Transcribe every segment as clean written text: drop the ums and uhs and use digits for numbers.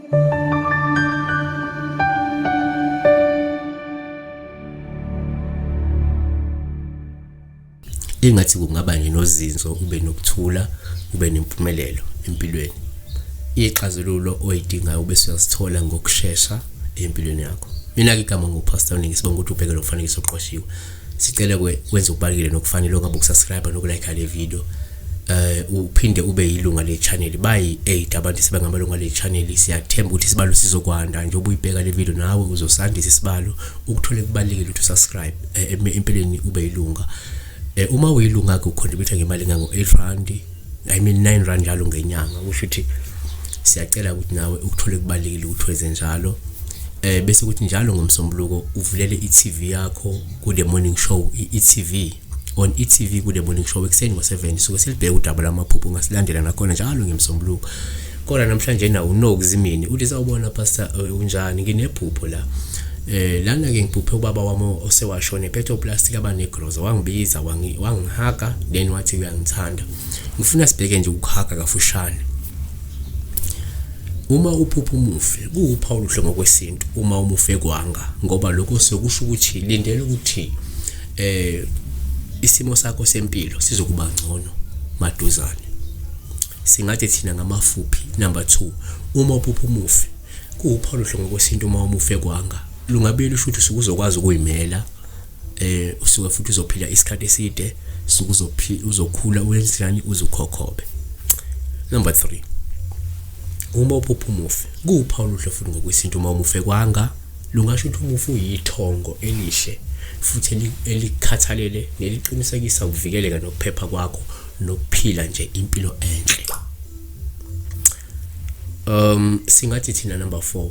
Engathi kungaba nje nozinzo, ube nokuthula, ube nempumelelo empilweni. Iy'xazululo oyidingayo bese uyazithola ngokushesha empilweni yakho. Mina-ke igama nguPastor Ningi, sibonga ukuthi ubheke lo mfanekiso oqoshiwe. Sicela wenze okubalulekile nokufanele ongabe ukusubscribe nokulike le video. Uphinde ube yilunga le channel. Bayi-8 abantu sebengamalunga le channel. Siyathemba ukuthi isibalo sizokwanda njengoba uyibheka le video, nawe uzosandisa isibalo. Ukuthole kubalulekile ukuthi usubscribe empeleni ube yilunga. Uma uyilunga ke ucontribute ngemali engango 8 rand, I mean 9 rand njalo ngenyanga. Kusho ukuthi siyacela ukuthi nawe ukuthole kubalulekile ukuthi wenze njalo. Bese kuthi njalo ngomsombuluko uvulele i-TV yakho ku The Morning Show, i-e-TV on e-TV ku The Morning Show ekuseni ngo-7 suke silibheka udaba lwamaphupho, ungasilandela nakhona njalo ngemsombuluko. Kodwa namhlanje na uNokuzimini uthi sawubona pastor, unjani? Nginephupho la. Lana ke ngiphuphe ubaba wami osewashona ephethe uplastic abanegroza, wangibiza, wangihaga, then wathi uyangithanda. Ngifuna sibheke nje ukuhaga kafushane. Uma uphupha umufi kuwuphawu oluhle ngokwesintu uma umufi ekwanga, ngoba lokho sekusho ukuthi lindela ukuthi isimo sakho sempilo sizokuba ngcono maduzane. Singathi thina ngamafuphi, number 2, uma uphupha umufi kuwuphawu oluhle ngokwesintu uma umufi ekwanga, lungabe lusho ukuthi usuke uzokwazi ukuyimela, usuke futhi uzophila isikhathi eside, usuke uzophila uzokhula wenzani uzukhokhobe. Number 3, uma uphupha umufi kuwuphawu oluhle futhi ngokwesintu uma umufi ekwanga, lungasho ukuthi umufi uyithongo elihle futhi elikhathalele neliqinisekisa ukuvikeleka nokuphepha kwakho nokuphila nje impilo enhle. Singathi thina number 4,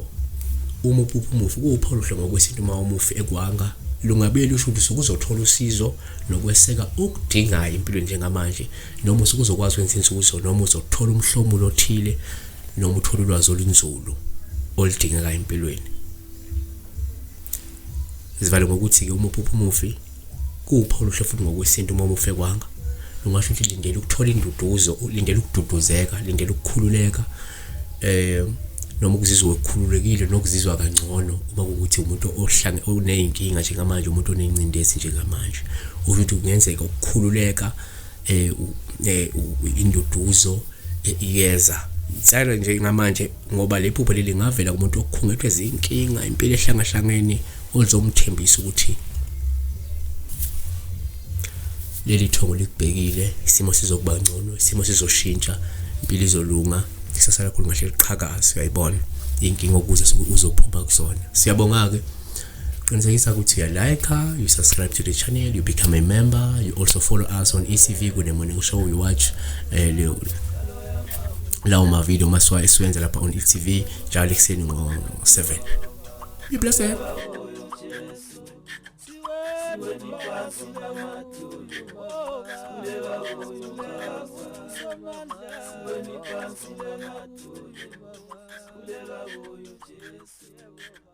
uma uphupha umufi kuwuphawu oluhle ngokwesintu uma umufi ekwanga, lungabe lusho ukuthi usuke uzothola usizo nokweseka okudingayo empilweni njengamanje, noma usuke uzokwazi ukwenza inzuzo, noma uzothola umhlomulo othile, noma uthole ulwazi olunzulu oludingeka empilweni. Sivale ngokuthi-ke uma uphupha umufi kuwuphawu oluhle futhi ngokwesintu uma umufi ekwanga, lungasho ukuthi lindela ukuthola induduzo, lindela ukududuzeka, lindela ukukhululeka, noma ukuzizwa ukhululekile nokuzizwa kangcono uma kuwukuthi umuntu oney'nkinga njengamanje, umuntu onengcindezi njengamanje. Usho ukuthi kungenzeka ukukhululeka, induduzo iyeza. Insala njengamanje ngoba le phupho leli lingavela kumuntu okhungethwe zinkinga, impilo ehlangahlangene, olizomthembisa ukuthi leli thongo likubhekile, isimo sizokuba ngcono, isimo sizoshintsha, impilo izolunga, ikusasa lakho lingahle liqhakaze. Uyayibona inkinga okuze uzophuma kuzona. Siyabonga-ke. Qinisekisa ukuthi uya-like, you subscribe to the channel, you become a member, you also follow us on ECV ku The Morning Show, you watch lawo ma-video masiwa esiwenza lapha on ETV njalo ekuseni ngo-7. Be blessed. Sikhuleka kuyo Jesu.